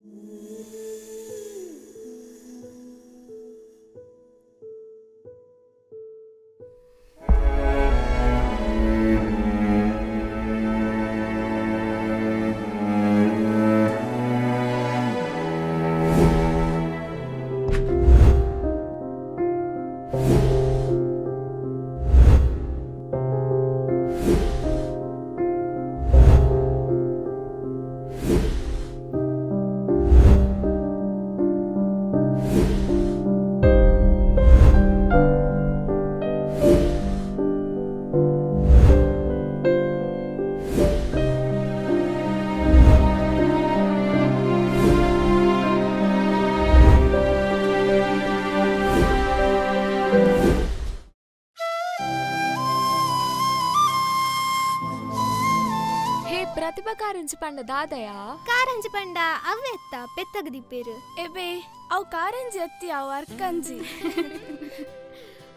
ಹೇ ಪ್ರತಿಭಾ ಕಾರಂಜಿ ಪಂಡ ದಾದಯಾ? ಕಾರಂಜಿ ಪಂಡ ಅವ್ವೆತ್ತ ಪೆತ್ತಗದಿಪ್ಪೇರು. ಎಬೆ ಅವು ಕಾರಂಜಿ ಅತ್ತಿ ಅವು ಅರ್ಕಂಜಿ.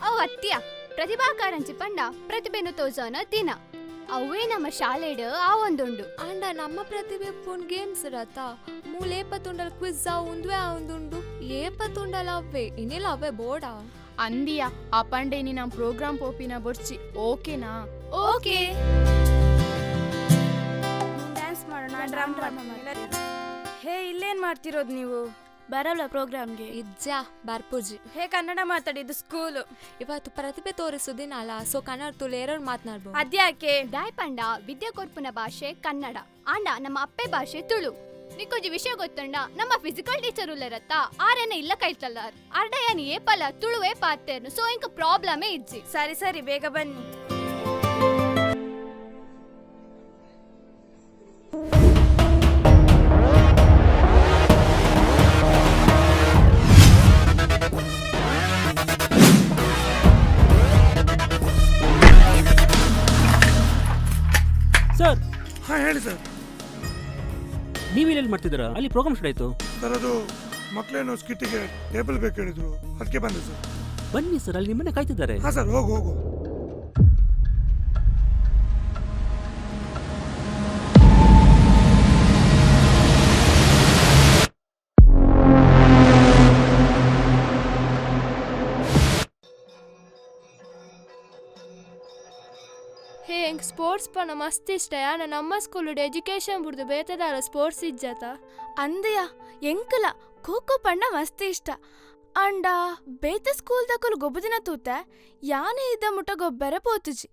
ಅವು ಅತ್ತಿಯ ಪ್ರತಿಭಾ ಕಾರಂಜಿ ಪಂಡ ಪ್ರತಿಭೆನು ತೋಜೋನ ದಿನ. ಅವೇ ನಮ್ಮ ಶಾಲೆಡ್ ಆ ಒಂದುಂಡು. ಆಂಡ ನಮ್ಮ ಪ್ರತಿಭೆ ಫೋನ್ ಗೇಮ್ಸ್ ರತ ಮೂಲ ಏಪತ್ತುಂಡಲ ಕ್ವಿಜ್ ಆ ಉಂದುವೆ ಆ ಒಂದುಂಡು ಏಪತ್ತುಂಡಲ ಅವ್ವೆ ಇನ್ನಿಲ್ಲ ಅವ್ವೆ ಬೋಡಾ. ಅಂದಿಯ ಆ ಪಂಡೇನಿ ನಮ್ಮ ಪ್ರೋಗ್ರಾಮ್ ಪೋಪಿನ ಬೊರ್ಚಿ ಓಕೆನಾ? ಓಕೆ. ಡ್ಯಾನ್ಸ್ ಮಾಡೋಣ, ಡ್ರಮ್. ಹೇ ಇಲ್ಲೇನ್ ಮಾಡ್ತಿರೋದು ನೀವು? ಬರಲ್ಲ ಪ್ರೋಗ್ರಾಮ್ಗೆ? ಇಜ್ಜಾ ಬರ್ಪುಜಿ. ಹೇ ಕನ್ನಡ ಮಾತಾಡಿ, ಇದು ಸ್ಕೂಲು. ಇವತ್ತು ಪ್ರತಿಭೆ ತೋರಿಸು ದಿನ ಅಲ್ಲ, ಸೊ ಕನ್ನಡ ತುಳು ಎರಡು ಮಾತನಾಡ್ಬೋದು. ಅದ್ಯಾಕೆ? ದಾಯ್ ಪಂಡ ವಿದ್ಯೆ ಕೊರ್ಪುನ ಭಾಷೆ ಕನ್ನಡ, ಆಂಡ ನಮ್ಮ ಅಪ್ಪೆ ಭಾಷೆ ತುಳು. ನಿಕ್ಕೊಂಜಿ ವಿಷಯ ಗೊತ್ತುಂಡ, ನಮ್ಮ ಫಿಸಿಕಲ್ ಟೀಚರ್ ಉಲ್ಲೆರತ್ತ ಆರೆನ ಇಲ್ಲ ಕೈತಲ್ಲಾರ್ ಅರ್ಡಯನ್ ಏಪಲ ತುಳುವೇ ಪಾತೇರ್ನು, ಸೊ ಇಂಕ ಪ್ರಾಬ್ಲಮೇ ಇಜ್ಜಿ. ಸರಿ ಸರಿ ಬೇಗ ಬನ್ನಿ. ಸರ್. ಹಾಂ ಹೇಳಿ ಸರ್. ನೀವು ಇಲ್ಲಿ ಮಾಡ್ತಿದ್ದೀರಾ? ಅಲ್ಲಿ ಪ್ರೋಗ್ರಾಮ್ ಸ್ಟಾರ್ಟ್ ಆಯಿತು. ಸರ್ ಅದು ಮಕ್ಕಳೇನೋ ಸ್ಕಿಟ್ಟಿಗೆ ಟೇಬಲ್ ಬೇಕು ಹೇಳಿದ್ರು, ಅದಕ್ಕೆ ಬಂದೆ ಸರ್. ಬನ್ನಿ ಸರ್, ಅಲ್ಲಿ ನಿಮ್ಮನ್ನೇ ಕಾಯ್ತಿದ್ದಾರೆ. ಹಾಂ ಸರ್, ಹೋಗು ಹೋಗು. ಹೇ ಎಂಕ್ ಸ್ಪೋರ್ಟ್ಸ್ ಪನ ಮಸ್ತ್ ಇಷ್ಟ. ಯಾನ ನಮ್ಮ ಸ್ಕೂಲ್ ಎಜುಕೇಶನ್ ಬುಡ್ದು ಬೇತದಾಲ ಸ್ಪೋರ್ಟ್ಸ್ ಇಜ್ಜತ. ಅಂದೆಯ ಎಂಕಲ ಖೋ ಖೋ ಪಂಡ ಮಸ್ತ್ ಇಷ್ಟ. ಅಂಡ ಬೇತ ಸ್ಕೂಲ್ ದಕಲು ಗೊಬ್ಬದಿನ ತೂತೆ ಯಾನೆ ಇದ್ದ ಮುಟ್ಟ ಗೊಬ್ಬರ ಪೋತುಜಿ.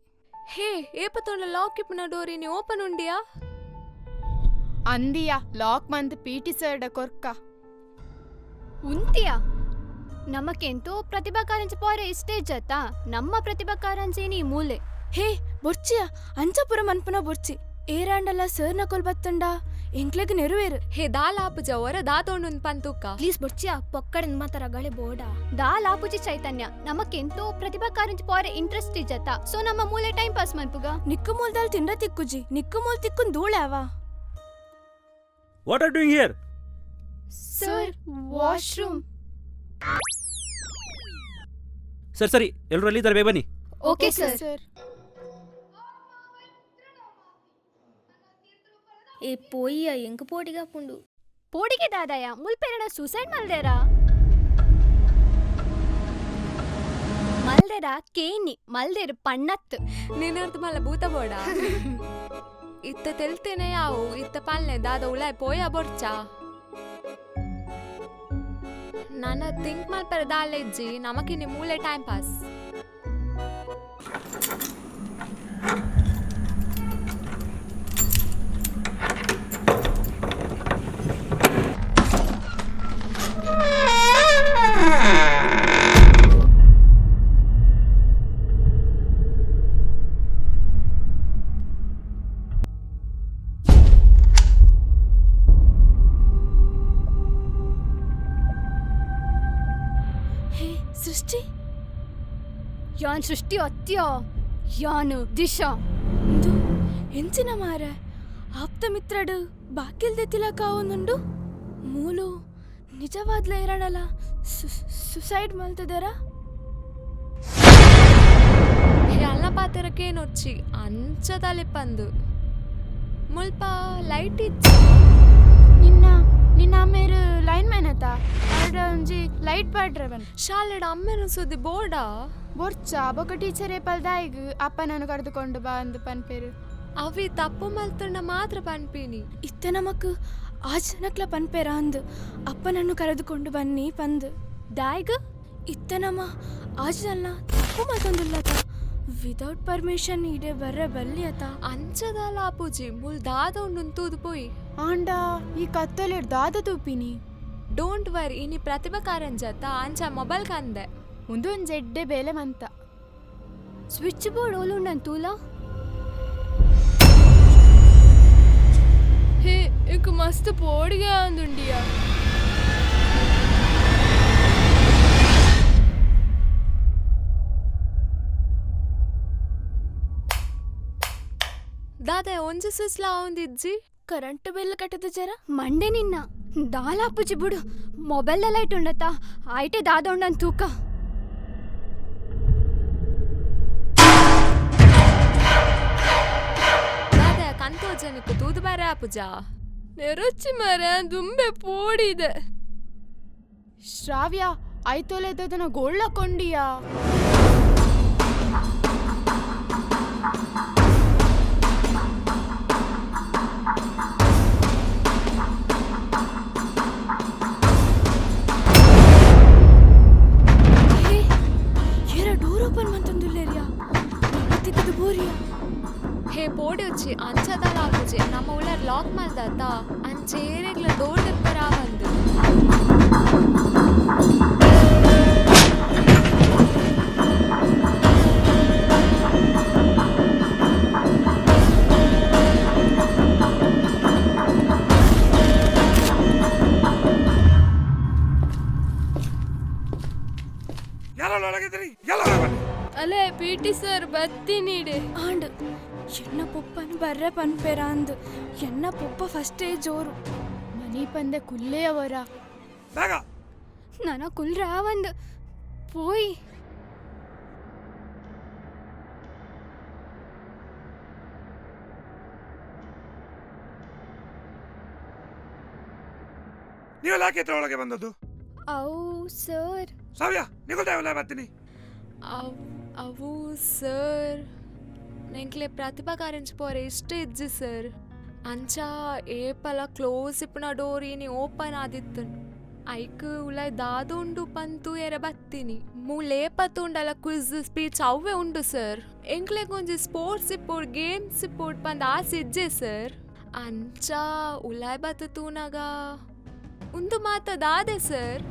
ಹೇ ಏಪತ್ತುಂಡ ಲಾಕ್ ಇಪ್ಪುನ ಡೋರಿ ನೀ ಓಪನ್ ಉಂಡಿಯಾ? ಅಂದಿಯ ಲಾಕ್ ಮಂತ್ ಪಿ ಟಿ ಸರ್ಡ ಕೊರ್ಕ. ಉಂತಿಯ ನಮಕೆಂತೂ ಪ್ರತಿಭಾ ಕಾರಂಜಿ ಪೋರೆ ಇಷ್ಟೇ ಜತ, ನಮ್ಮ ಪ್ರತಿಭಾ ಕಾರಂಜಿ ನೀ ಮೂಲೆ. ಹೇ ಬೊರ್ಚಿಯ ಅಂಚಪುರ ಮನ್ಪುನ ಬೊರ್ಚಿ ಏರಾಂಡಲ ಸರ್ ನಕೊಲ್ ಬತ್ತಂಡ ಎಂಕ್ಲೆಗ್ ನೆರುವೇರು. ಹೇ ದಾಲ ಆಪುಜ ಹೊರ ದಾತೋಂಡು ಪಂತುಕ್ಕ. ಪ್ಲೀಸ್ ಬೊರ್ಚಿಯ ಪೊಕ್ಕಡನ್ ಮಾತರ ಗಳೆ ಬೋಡ ದಾಲ್ ಆಪುಜಿ ಚೈತನ್ಯ. ನಮಕೆಂತೂ ಪ್ರತಿಭಾ ಕಾರಂಜಿ ಪೋರೆ ಇಂಟ್ರೆಸ್ಟ್ ಇಜ್ಜತ, ಸೊ ನಮ್ಮ ಮೂಲೆ ಟೈಮ್ ಪಾಸ್ ಮನ್ಪುಗ. ನಿಕ್ಕು ಮೂಲ್ದಾಲ್ ತಿಂಡ ತಿಕ್ಕುಜಿ, ನಿಕ್ಕು ಮೂಲ್ ತಿಕ್ಕುನ್ ಧೂಳ್ಯಾವ. What are doing here? Sir washroom. ಸರಿ ಸರಿ, ಎಲ್ಲರೂ ಅಲ್ಲಿದ್ದಾರೆ, ಬೇಗ ಬನ್ನಿ. Okay sir. ಏ ಪೋಯಿಯ ಎಂಕ್ ಪೋಡಿಗಾಪುಂಡು. ಪೋಡಿಗೆ ದಾದಯ ಮುಲ್ಪೆರಡ ಸೂಸೈಡ್ ಮಲ್ದೇರಾ ಮಲ್ದೆರ ಕೇನಿ ಮಲ್ದೆರ್ ಪಣ್ಣತ್. ನಿನ್ನರ್ದು ಮಲ್ಲ ಭೂತ ಬೋಡ ಇತ್ತ ತೆಲ್ತೇನೆ ಯಾವು ಇತ್ತ ಪಾಲ್ನೆ ದಾದ ಉಲಾಯ್ ಪೋಯ ಬೊರ್ಚ ನನ್ನ ಥಿಂಕ್ ಮಲ್ಪರ ದಾಲ ಇಜ್ಜಿ ನಮಕಿನಿ ಮೂಲೆ ಟೈಮ್ ಪಾಸ್. ಹೇ ಸೃಷ್ಟಿ. ಯಾನ್ ಸೃಷ್ಟಿ ಅತ್ಯ ಯಾನು ದಿಶಾ. ಇಂದು ಎಂಚಿನ ಮಾರ ಆಪ್ತ ಮಿತ್ರಡು ಬಾಕಿಲ್ದೆ ತಿಲಕಾವೊಂದುಂಡು ಮೂಲು ನಿಜವಾದ್ಲ ಇರಣಲ ಸುಸೈಡ್ ಮಲ್ತದರ. ಹೇ ಅಲ್ಲ ಪಾತೆರಕ್ಕೇನೊಚ್ಚಿ ಅಂಚ ತಲೆಪಂದು ಮುಲ್ಪ ಲೈಟ್ ಇಜ್ಜಿ. ನಿನ್ನ ನಿನ್ನ ಅಮ್ಮೇರು ಲೈನ್ ಮ್ಯಾನ್ ಆತ ಆಡ ಒಂಜಿ ಲೈಟ್ ಪಾಡ್ರೆ ಬನ್. ಶಾಲೆಡ್ ಅಮ್ಮೆನ ಸುದ್ದಿ ಬೋರ್ಡಾ? ಬೊರ್ಚ ಬೊಕ ಟೀಚರ್ ಏಪಲ್ ದಾಯಿಗ್ ಅಪ್ಪನನ್ನು ಕರೆದುಕೊಂಡು ಬಾ ಅಂದ್ ಪನ್ಪೇರು. ಅವಿ ತಪ್ಪು ಮಲ್ತಂಡ ಮಾತ್ರ ಪನ್ಪಿನಿ. ಇತ್ತೆ ನಮಕ್ ಆ ಜನಕ್ಲ ಪನ್ಪೇರ ಅಂದ್, ಅಪ್ಪನನ್ನು ಕರೆದುಕೊಂಡು ಬನ್ನಿ ಪಂದ್. ದಾಯ್ಗ್? ಇತ್ತೆ ನಮ್ಮ ಆ ಜನ ತಪ್ಪು ಮತ್ತೊಂದಿಲ್ಲತ, ವಿದೌಟ್ ಪರ್ಮಿಷನ್ ಇಡೆ ಬರ್ರೆ ಬಲ್ಲಿ ಅತ. ಅಂಚದಾಲ ಅಪುಜಿ, ಮುಲ್ ದಾದ ಉಂಡು ತೂದು ಪೋಯಿ. ಆಂಡ ಈ ಕತ್ತಲೆಡ್ ದಾದ ತೂಪಿನಿ? Don't worry, ಇನಿ ಪ್ರತಿಭಾ ಕಾರಂಜತ್ತ, ಅಂಚ ಮೊಬೈಲ್ ಕಂದೆ. ಉಂದು ಒಂಜಿ ಎಡ್ಡೆ ಬೇಲೆ ಮಂತ. ಸ್ವಿಚ್ ಬೋರ್ಡ್ ಓಲುಂಡನ್ ತೂಲ. ಹೇ, ಇಂಕ್ ಮಸ್ತ್ ಪೋಡಿಗೆ ಅಂದುಂಡಿಯಾ. ದಾದ ಒಂಜಿ ಸ್ವಿಚ್ ಲಾ ಅವಂದಿಜ್ಜಿ. ಕರೆಂಟ್ ಬಿಲ್ ಕಟ್ಟದ ಜರ. ಮಂಡೆ ನಿನ್ನ ದಾಲಾಪುಜಿ ಬಿಡು. ಮೊಬೈಲ್ ಲೈಟ್ ಉಂಡತ್ತ, ಐಟೆ ದಾದ ಉಂಡನ್ ತೂಕ. ದಾದ ಕಂತೋಜನಕ್ಕೆ ತೂದು ಬಾರೆ ಆಪುಜಾ? ನೆರೊಚ್ಚಿ ಮರ ದುಂಬೆ ಪೋಡಿದೆ. ಶ್ರಾವ್ಯ, ಐತೊಲೆದನ ಗೋಳ್ಳ ಕೊಂಡಿಯಾ? ಹೇ, ಏರ ಡೋರ್ ಓಪನ್ ಮಂತಂದುಲ್ಲೇರಿಯಾ, ತಿಕ್ಕದು ಬೋರಿಯಾ. ಹೇ, ಪೋಡಿ ಉಚ್ಚಿ, ಅಂಚದಾಲ ಆಪುಜಿ. ನಮ್ಮ ಉಳ್ಳಾರ್ ಲಾಕ್ ಮಲ್ದಾತ, ಅಂಚೇರೆಗ್ಲ ಡೋರ್ ದೆಪ್ಪರ ಬಂದು. ಯಾರು ಒಳಗಿದ್ರಿ? ಎಲ್ಲ ಬನ್ನಿ. ಅಲೆ ಪಿ ಟಿ ಸರ್ ಬತ್ತಿ ನೀಡೆ. ಆಂಡ್ ಎನ್ನ ಪೊಪ್ಪನು ಬರ್ರೆ ಪನ್ಪೇರ ಅಂದ್, ಎನ್ನ ಪೊಪ್ಪ ಫಸ್ಟೇ ಜೋರು. ಮನಿ ಪಂದೆ ಕುಲ್ಲೆಯವರ. ಬೇಗ. ನನ ಕುಲ್ರ ಒಂದ್ ಪೋಯ್. ನೀವೆಲ್ಲ ಯಾಕೆ ಇದ್ರ ಒಳಗೆ ಬಂದದ್ದು? ಅವು ಸರ್. ಶ್ರಾವ್ಯ, ನಿಗುಲ್ದ ಬರ್ತೀನಿ. ಅವು ಸರ್, ನೆಂಕ್ಲೆ ಪ್ರತಿಭಾ ಕಾರಂಜಿ ಪೋರೆ ಇಷ್ಟ ಇಜ್ಜಿ ಸರ್. ಅಂಚ ಏಪಲ ಕ್ಲೋಸ್ ಇಪ್ಪುನ ಡೋರ್ ಇನಿ ಓಪನ್ ಆದಿತ್ತು, ಐಕ್ ಉಲಾಯ್ ದಾದ ಉಂಡು ಪಂತು ಎರ ಬತ್ತೀನಿ. ಮೂಲೇಪ ತೂಂಡಲ ಕ್ವಿಜ್, ಸ್ಪೀಚ್ ಅವ್ವೆ ಉಂಡು ಸರ್. ಎಂಕ್ಲೆಗ್ ಒಂಜಿ ಸ್ಪೋರ್ಟ್ಸ್ ಇಪ್ಪೋಡ್, ಗೇಮ್ಸ್ ಇಪ್ಪೋಡ್ ಪಂದ್ ಆಸೆ ಇಜ್ಜೆ ಸರ್. ಅಂಚ ಉಲಾಯ್ ಬತ್ತ ತೂನಗ ಉಂದು ಮಾತ ದಾದೆ ಸರ್?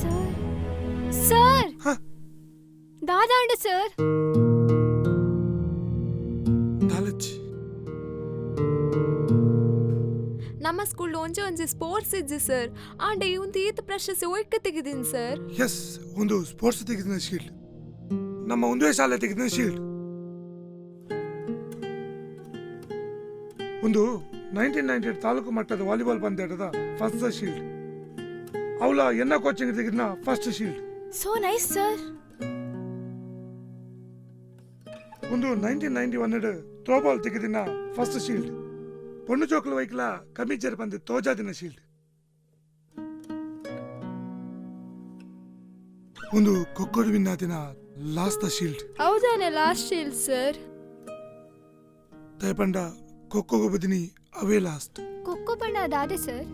Sir, sir. ಹ? ದಾದಾಂಡ ಸರ್. ದಾಲಚ್ಚಿ. ನಮ್ಮ ಸ್ಕೂಲ್ ಒಂಜಿ ಒಂಜಿ ಸ್ಪೋರ್ಟ್ಸ್ ಇಜ್ಜಿ ಸರ್. ಆಂಡ ಈ ಒಂದು ಈತ್ ಪ್ರಶಸ್ತಿ ಒಯ್ಕ ತೆಗೆದಿನ್ ಸರ್. ಎಸ್, ಒಂದು ಸ್ಪೋರ್ಟ್ಸ್ ತೆಗೆದಿನ ಶೀಲ್ಡ್, ನಮ್ಮ ಒಂದೇ ಶಾಲೆ ತೆಗೆದಿನ ಶೀಲ್ಡ್. ಒಂದು 1998 ತಾಲೂಕು ಮಟ್ಟದ ವಾಲಿಬಾಲ್ ಪಂದ್ಯಾಟದ ಫಸ್ಟ್ ಶೀಲ್ಡ್. ಅವಳ ಎನ್ನ coaching ತೆಗೆದಿನ first shield. So nice sir. ಒಂದು 1991 ಥ್ರೋಬಾಲ್ ತೆಗೆದಿನ ಫಸ್ಟ್ ಶೀಲ್ಡ್. ಪೊಣ್ಣು ಜೋಕುಲು ವೈಕ್ಲ ಕಮಿಚರ್ ಪಂದ್ ತೋಜಾದಿನ ಶೀಲ್ಡ್. ಒಂದು ಕೊಕ್ಕೋಡು ವಿನ್ನಾದಿನ ಲಾಸ್ಟ್ ಶೀಲ್ಡ್. ಹೌದಾನೆ ಲಾಸ್ಟ್ ಶೀಲ್ಡ್ ಸರ್? ದಯಪಂಡ ಕೊಕ್ಕೋಗು ಬದಿನಿ ಅವೇ ಲಾಸ್ಟ್. ಕೊಕ್ಕೋ ಬಣ್ಣ ದಾದೆ ಸರ್?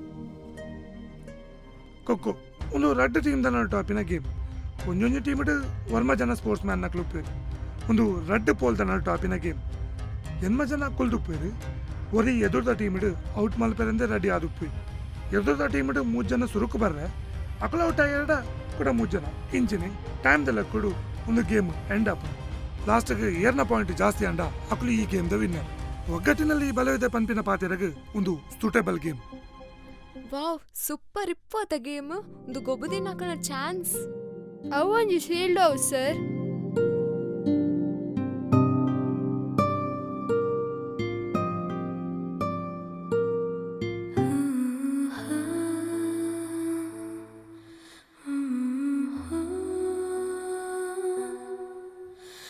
ಕೊಕ್ಕೋ ಒಂದು ರಡ್ಡು ಟೀಮ್ ದನ ಟಾಪಿನ ಗೇಮ್. ಒಂಜೊಂಜಿ ಟೀಮ್ ವರ್ಮ ಜನ ಸ್ಪೋರ್ಟ್ಸ್ ಮ್ಯಾನ್ ನಕ್ಲು ಉಪ್ಪೇರು. ಒಂದು ರಡ್ಡು ಪೋಲ್ ದನ ಟಾಪಿನ ಗೇಮ್. ಎನ್ಮ ಜನ ಕುಲ್ದುಪ್ಪೇರು, ಒರಿ ಎದುರ್ದ ಟೀಮ್ ಔಟ್ ಮಲ್ಪೆರಂದೆ ರೆಡಿ ಆದುಪ್ಪಿ. ಎದುರ್ದ ಟೀಮ್ ಮೂರು ಜನ ಸುರುಕು ಬರ್ರೆ, ಅಕಲ ಔಟ್ ಎರಡ ಕೂಡ ಮೂರು ಜನ ಇಂಚಿನಿ ಟೈಮ್ ದೆಲ್ಲ ಕೊಡು ಒಂದು ಗೇಮ್ ಎಂಡ್ ಅಪ್. ಲಾಸ್ಟ್ಗೆ ಏರ್ನ ಪಾಯಿಂಟ್ ಜಾಸ್ತಿ ಅಂಡ ಅಕಲು ಈ ಗೇಮ್ the winner. ಒಗ್ಗಟ್ಟಿನಲ್ಲಿ ಬಲವಿದೆ ಪಂಪಿನ ಪಾತಿರಗ್ ಒಂದು ಸೂಟೇಬಲ್ ಗೇಮ್. ವಾವ್, ಸೂಪರ್ ಇಪ್ಪತ್ತ ಗೇಮ್. ಒಂದು ಗೊಬ್ಬದಿನ ಚಾನ್ಸ್. ಅವು ಒಂಜಿ ಶೀಲ್ಡ್ ಅವು ಸರ್.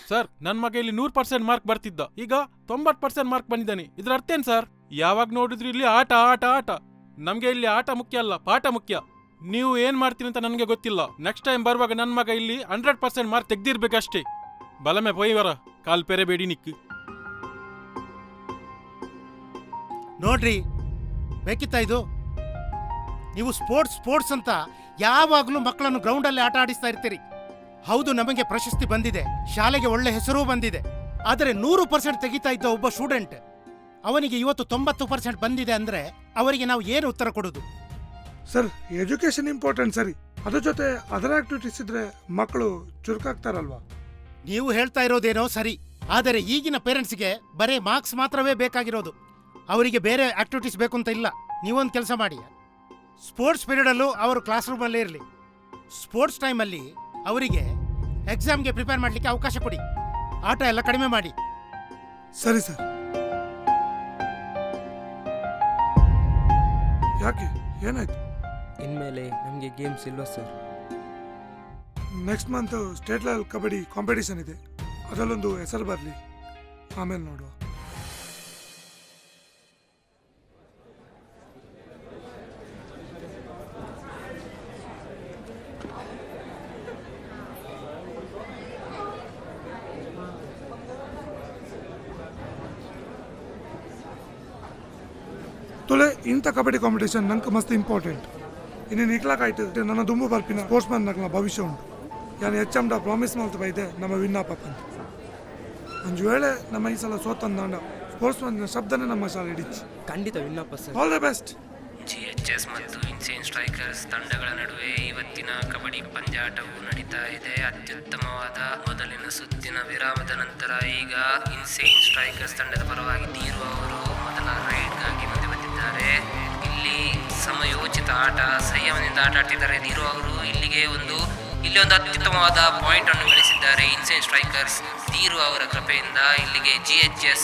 ಸರ್, ನನ್ನ ಮಗ ಇಲ್ಲಿ 100% ಮಾರ್ಕ್ ಬರ್ತಿದ್ದ, ಈಗ 90% ಮಾರ್ಕ್ ಬಂದಿದ್ದಾನೆ. ಇದ್ರ ಅರ್ಥ ಏನ್ ಸರ್? ಯಾವಾಗ ನೋಡಿದ್ರು ಇಲ್ಲಿ ಆಟ ಆಟ ಆಟ. ನಮ್ಗೆ ಇಲ್ಲಿ ಆಟ ಮುಖ್ಯ ಅಲ್ಲ, ಪಾಠ ಮುಖ್ಯ. ನೀವು ಏನ್ ಮಾಡ್ತೀರಿ ಅಂತ ನನಗೆ ಗೊತ್ತಿಲ್ಲ. ನೆಕ್ಸ್ಟ್ ಟೈಮ್ ಬರುವಾಗ ನನ್ನ ಮಗ ಇಲ್ಲಿ 100% ಮಾರ್ಕ್ ತೆಗ್ದಿರ್ಬೇಕಷ್ಟೇ. ಬಲಮೆ ಪೋಯಿವರ ಕಾಲ್ ಪೆರೆ ಬೇಡಿ ನಿಕ್ಕು. ನೋಡ್ರಿ, ಬೇಕಿತ್ತಾ ಇದು? ನೀವು ಸ್ಪೋರ್ಟ್ಸ್ ಸ್ಪೋರ್ಟ್ಸ್ ಅಂತ ಯಾವಾಗಲೂ ಮಕ್ಕಳನ್ನು ಗ್ರೌಂಡಲ್ಲಿ ಆಟ ಆಡಿಸ್ತಾ ಇರ್ತೀರಿ. ಹೌದು, ನಮಗೆ ಪ್ರಶಸ್ತಿ ಬಂದಿದೆ, ಶಾಲೆಗೆ ಒಳ್ಳೆ ಹೆಸರೂ ಬಂದಿದೆ. ಆದರೆ 100% ತೆಗಿತಾ ಇದ್ದ ಒಬ್ಬ ಸ್ಟೂಡೆಂಟ್, ಅವನಿಗೆ ಇವತ್ತು 90% ಬಂದಿದೆ ಅಂದರೆ ಅವರಿಗೆ ನಾವು ಏನು ಉತ್ತರ ಕೊಡೋದು? ಸರ್, ಎಜುಕೇಷನ್ ಇಂಪಾರ್ಟೆಂಟ್ ಸರಿ, ಅದ್ರ ಜೊತೆ ಅದರ್ ಆಕ್ಟಿವಿಟೀಸ್ ಇದ್ರೆ ಮಕ್ಕಳು ಚುರುಕಾಗ್ತಾರಲ್ವಾ? ನೀವು ಹೇಳ್ತಾ ಇರೋದೇನೋ ಸರಿ, ಆದರೆ ಈಗಿನ ಪೇರೆಂಟ್ಸ್ಗೆ ಬರೀ ಮಾರ್ಕ್ಸ್ ಮಾತ್ರವೇ ಬೇಕಾಗಿರೋದು. ಅವರಿಗೆ ಬೇರೆ ಆಕ್ಟಿವಿಟೀಸ್ ಬೇಕು ಅಂತ ಇಲ್ಲ. ನೀವೊಂದು ಕೆಲಸ ಮಾಡಿ, ಸ್ಪೋರ್ಟ್ಸ್ ಪೀರಿಯಡಲ್ಲೂ ಅವರು ಕ್ಲಾಸ್ ರೂಮಲ್ಲೇ ಇರಲಿ, ಸ್ಪೋರ್ಟ್ಸ್ ಟೈಮಲ್ಲಿ ಅವರಿಗೆ ಎಕ್ಸಾಮ್ಗೆ ಪ್ರಿಪೇರ್ ಮಾಡಲಿಕ್ಕೆ ಅವಕಾಶ ಕೊಡಿ. ಆಟ ಎಲ್ಲ ಕಡಿಮೆ ಮಾಡಿ. ಸರಿ ಸರ್. ಯಾಕೆ, ಏನಾಯ್ತು? ಇನ್ಮೇಲೆ ನಮಗೆ ಗೇಮ್ಸ್ ಇಲ್ವಾ sir? Next month state level kabaddi competition ಇದೆ, ಅದರಲ್ಲೊಂದು ಹೆಸರು ಬರಲಿ, ಆಮೇಲೆ ನೋಡುವ. ತುಲೆ ಇಂಥ ಕಬಡ್ಡಿ ಕಾಂಪಿಟೇಷನ್ ನಂಗೆ ಮಸ್ತ್ ಇಂಪಾರ್ಟೆಂಟ್. ಇನ್ನು ನಿಕ್ಲಾಕಾಯ್ತು ನನ್ನ ದುಂಬು ಬರ್ಪಿನ ಸ್ಪೋರ್ಟ್ಸ್ ಮ್ಯಾನ್ ನಗ್ನ ಭವಿಷ್ಯ ಉಂಟು. ಯಾನು ಹೆಚ್ಚಮ್ಡ ಪ್ರಾಮಿಸ್ ಮಾಡ್ತಾ ಬೈದೆ ನಮ್ಮ ವಿನ್ನಾಪ ಅಂತ. ಒಂದು ವೇಳೆ ನಮ್ಮ ಈ ಸಲ ಸೋತಂದಾಂಡ ಸ್ಪೋರ್ಟ್ಸ್ ಮ್ಯಾನ್ ಶಬ್ದನೇ ನಮ್ಮ ಶಾಲೆ ಇಡಿಚ್. ಖಂಡಿತ ವಿನ್ನಪ್ಪ sir. All the best. GHS ಮತ್ತು ಇನ್ಸೇನ್ ಸ್ಟ್ರೈಕರ್ಸ್ ತಂಡಗಳ ನಡುವೆ ಇವತ್ತಿನ ಕಬಡ್ಡಿ ಪಂದ್ಯಾಟವು ನಡೀತಾ ಇದೆ. ಅತ್ಯುತ್ತಮವಾದ ಮೊದಲಿನ ಸುತ್ತಿನ ವಿರಾಮದ ನಂತರ ಈಗ ಇನ್ಸೇನ್ ಸ್ಟ್ರೈಕರ್ಸ್ ತಂಡದ ಪರವಾಗಿ ಧೀರು ಅವರು ಮೊದಲ ರೈಡ್ಗಾಗಿ ಮುಂದೆ ಬಂದಿದ್ದಾರೆ. ಇಲ್ಲಿ ಸಮಯೋಚಿತ ಆಟ, ಸಂಯಮದಿಂದ ಆಟ ಆಡ್ತಿದ್ದಾರೆ ಧೀರು ಅವರು. ಇಲ್ಲಿ ಒಂದು ಅತ್ಯುತ್ತಮವಾದ ಪಾಯಿಂಟ್ ಅನ್ನು ಗಳಿಸಿದ್ದಾರೆ ಇನ್ಸೇನ್ ಸ್ಟ್ರೈಕರ್ಸ್ ಧೀರು ಅವರ ಕೃಪೆಯಿಂದ. ಇಲ್ಲಿಗೆ GHS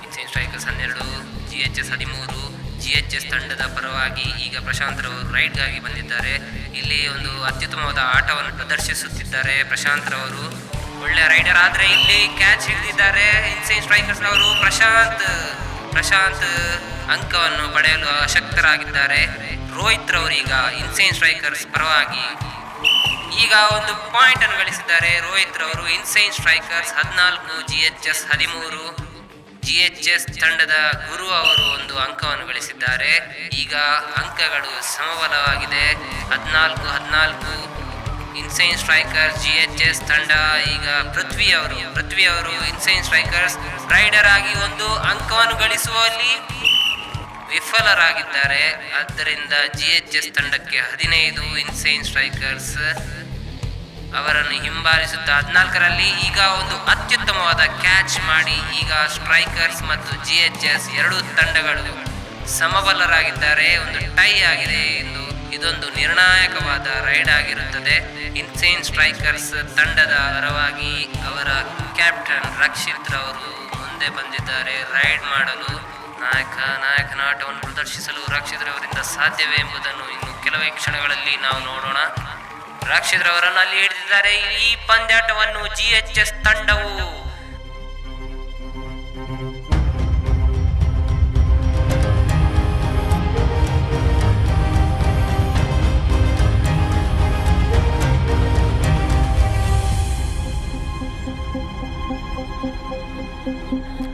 insane strikers 12, GHS 13. GHS ತಂಡದ ಪರವಾಗಿ ಈಗ ಪ್ರಶಾಂತ್ ರವರು ರೈಡ್ಗಾಗಿ ಬಂದಿದ್ದಾರೆ. ಇಲ್ಲಿ ಒಂದು ಅತ್ಯುತ್ತಮವಾದ ಆಟವನ್ನು ಪ್ರದರ್ಶಿಸುತ್ತಿದ್ದಾರೆ ಪ್ರಶಾಂತ್ ರವರು. ಒಳ್ಳೆಯ ರೈಡರ್, ಆದರೆ ಇಲ್ಲಿ ಕ್ಯಾಚ್ ಹಿಡಿದಿದ್ದಾರೆ ಇನ್ಸೇನ್ ಸ್ಟ್ರೈಕರ್ಸ್ನವರು. ಪ್ರಶಾಂತ್ ಅಂಕವನ್ನು ಪಡೆಯಲು ಅಶಕ್ತರಾಗಿದ್ದಾರೆ. ರೋಹಿತ್ ರವರು ಈಗ ಇನ್ಸೇನ್ ಸ್ಟ್ರೈಕರ್ಸ್ ಪರವಾಗಿ ಈಗ ಒಂದು ಪಾಯಿಂಟ್ ಅನ್ನು ಗಳಿಸಿದ್ದಾರೆ. ರೋಹಿತ್ ರವರು ಇನ್ಸೇನ್ ಸ್ಟ್ರೈಕರ್ಸ್ 14, GHS 13. GHS ತಂಡದ ಗುರು ಅವರು ಒಂದು ಅಂಕವನ್ನು ಗಳಿಸಿದ್ದಾರೆ. ಈಗ ಅಂಕಗಳು ಸಮಬಲವಾಗಿದೆ, 14-14. ಇನ್ಸೇನ್ ಸ್ಟ್ರೈಕರ್ಸ್ GHS ತಂಡ ಈಗ ಪೃಥ್ವಿ ಅವರು ಇನ್ಸೇನ್ ಸ್ಟ್ರೈಕರ್ಸ್ ರೈಡರ್ ಆಗಿ ಒಂದು ಅಂಕವನ್ನು ಗಳಿಸುವಲ್ಲಿ ವಿಫಲರಾಗಿದ್ದಾರೆ. ಆದ್ದರಿಂದ GHS ತಂಡಕ್ಕೆ 15, ಇನ್ಸೇನ್ ಸ್ಟ್ರೈಕರ್ಸ್ ಅವರನ್ನು ಹಿಂಬಾಲಿಸುತ್ತಾ 14ರಲ್ಲಿ ಈಗ ಒಂದು ಅತ್ಯುತ್ತಮವಾದ ಕ್ಯಾಚ್ ಮಾಡಿ ಈಗ ಸ್ಟ್ರೈಕರ್ಸ್ ಮತ್ತು GHS ಎರಡೂ ತಂಡಗಳು ಸಮಬಲರಾಗಿದ್ದಾರೆ. ಒಂದು ಟೈ ಆಗಿದೆ ಎಂದು ಇದೊಂದು ನಿರ್ಣಾಯಕವಾದ ರೈಡ್ ಆಗಿರುತ್ತದೆ. ಇನ್ಸೇನ್ ಸ್ಟ್ರೈಕರ್ಸ್ ತಂಡದ ಪರವಾಗಿ ಅವರ ಕ್ಯಾಪ್ಟನ್ ರಕ್ಷಿತ್ ರವರು ಮುಂದೆ ಬಂದಿದ್ದಾರೆ ರೈಡ್ ಮಾಡಲು. ನಾಯಕನ ಆಟವನ್ನು ಪ್ರದರ್ಶಿಸಲು ರಕ್ಷಿತ್ ರವರಿಂದ ಸಾಧ್ಯವೇ ಎಂಬುದನ್ನು ಇನ್ನು ಕೆಲವೇ ಕ್ಷಣಗಳಲ್ಲಿ ನಾವು ನೋಡೋಣ. ರಕ್ಷಿತ್ ರವರನ್ನು ಅಲ್ಲಿ ಹಿಡಿದಿದ್ದಾರೆ. ಈ ಪಂದ್ಯಾಟವನ್ನು GHS ತಂಡವು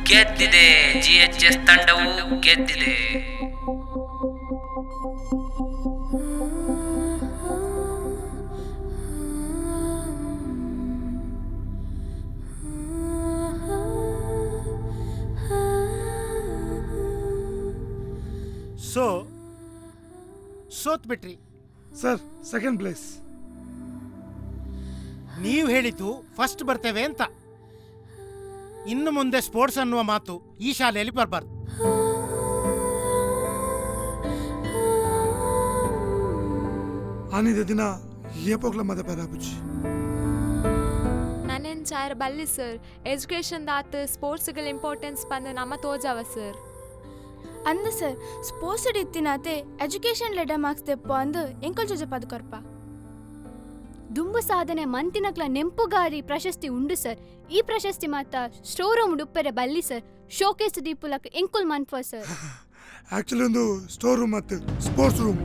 ಗೆದ್ದಿದೆ. GHS ತಂಡವು ಗೆದ್ದಿದೆ. ಸೊ ಸೋತ್ ಬಿಟ್ರಿ ಸರ್. Second place. ನೀವು ಹೇಳಿದ್ದು ಫಸ್ಟ್ ಬರ್ತೇವೆ ಅಂತ. ಇನ್ನು ಮುಂದೆ ಸ್ಪೋರ್ಟ್ಸ್ ಅನ್ನುವ ಮಾತು ಈ ಶಾಲೆಯಲ್ಲಿ ಬರಬಾರ್ದು. ಆನಿದ ದಿನ ಏಪೋಗ್ಲ ಮದ ಪೆರಾಪುಜಿ. ನಾನೇನು ಚಾಯರ್ ಬಲ್ಲಿ ಸರ್, ಎಜುಕೇಷನ್ ದಾತ್ ಸ್ಪೋರ್ಟ್ಸ್ಗಳ ಇಂಪಾರ್ಟೆನ್ಸ್ ಬಂದು ನಮ್ಮ ತೋಜಾವ ಸರ್. ಅಂದ ಸರ್, ಸ್ಪೋರ್ಟ್ಸ್ ಇತ್ತಿನಾತೆ ಎಜುಕೇಷನ್ ಲೆಡ ಮಾರ್ಕ್ಸ್ ದೆಪ್ಪ ಅಂದು ಎಂಕಲ್ ಜೋಜ ಪದಕೊರ್ಪ. ದುಂಬು ಸಾಧನೆ ಮಂತಿನಕ್ಲ ನೆಂಪುಗಾರಿ ಪ್ರಶಸ್ತಿ ಉಂಡು ಸರ್. ಈ ಪ್ರಶಸ್ತಿ ಮಾತ ಸ್ಟೋರ್ ರೂಮ್ ಉಪ್ಪೆರೆ ಬಲ್ಲಿ ಸರ್. ಶೋಕೇಸ್ ದೀಪುಲಕ್ ಎಂಕುಲ್ ಮನ್ಪ ಸರ್. ಆಕ್ಚುಲಿ ಒಂದು ಸ್ಟೋರ್ ರೂಮ್ ಮತ್ತು ಸ್ಪೋರ್ಟ್ಸ್ ರೂಮ್.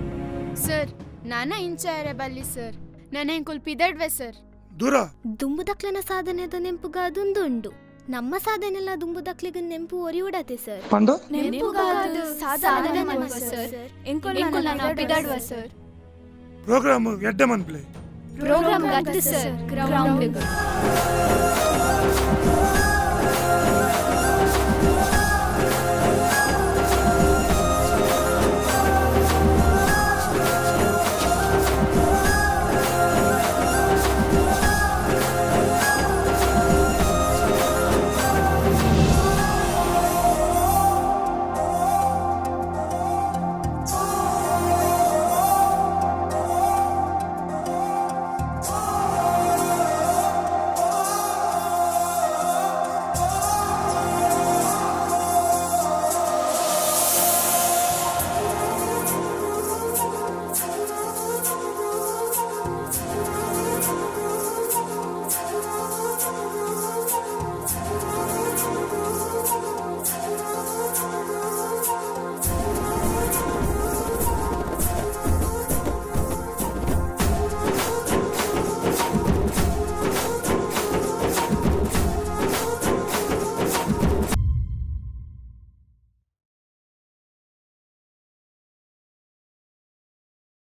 ಸರ್, ನಾನ ಇಂಚಾರೆ ಬಲ್ಲಿ ಸರ್. ನನ್ನ ಎಂಕುಲ್ ಪಿದಡ್ವೆ ಸರ್. ದೂರ. ದುಂಬುದಕ್ಲನ ಸಾಧನೆದ ನೆಂಪುಗಾದುಂದು ಉಂಡು. ನಮ್ಮ ಸಾಧನೆಲ್ಲ ದುಂಬುದಕ್ಲಿಗ ನೆಂಪು ಒರಿಯುಡತೆ ಸರ್. ಪಂಡ? ನೆಂಪುಗಾದ್ ಸಾಧನೆ ಮನ್ಪ ಸರ್. ಎಂಕುಲ್ ನನ ಪಿದಡ್ವ ಸರ್. ಪ್ರೋಗ್ರಾಮ್ ಎಡ್ಡೆ ಮನ್ಪ್ಲೆ. ಪ್ರೋಗ್ರಾಮ್ ಗತ್ತು ಸರ್ ಗ್ರೌಂಡ್.